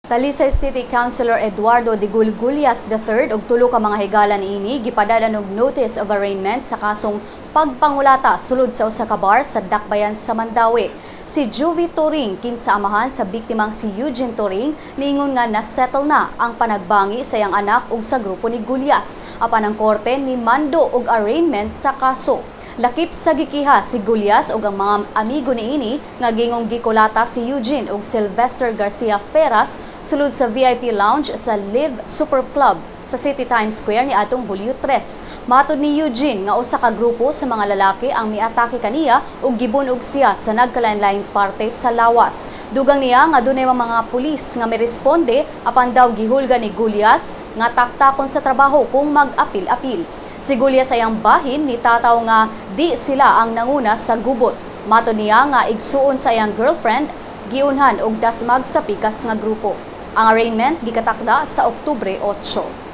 Talisay City Councilor Eduardo de Gulgulias III ug tulo ka mga higala niini gipadad-an og notice of arraignment sa kasong pagpangulata sulod sa usa ka bar sa Dakbayan sa Mandaue. Si Juvie Turing, kinsa amahan sa biktimang si Eugene Turing, niingon nga na-settle na ang panagbangi sa iyang anak ug sa grupo ni Gulyas. Apan ang korte ni mando og arraignment sa kaso. Lakip sa gikiha si Gulyas ug ang mga amigo niini nga gingong gikulata si Eugene ug Sylvester Garcia Ferras sulod sa VIP lounge sa Live Super Club sa City Times Square ni atong Hulyo 3. Matod ni Eugene nga usa ka grupo sa mga lalaki ang miatake kaniya ug gibunog siya sa nagkalain-laing parte sa lawas. Dugang niya nga dunay mga pulis nga miresponde, apan daw gihulga ni Gulyas nga taktakon sa trabaho kung mag-apil-apil. Si Gulyas sa iyang bahin ni tataw nga di sila ang nanguna sa gubot. Matod niya nga igsuon sa iyang girlfriend giunhan og dasmag sa pikas nga grupo. Ang arraignment gikatakda sa Oktubre 8.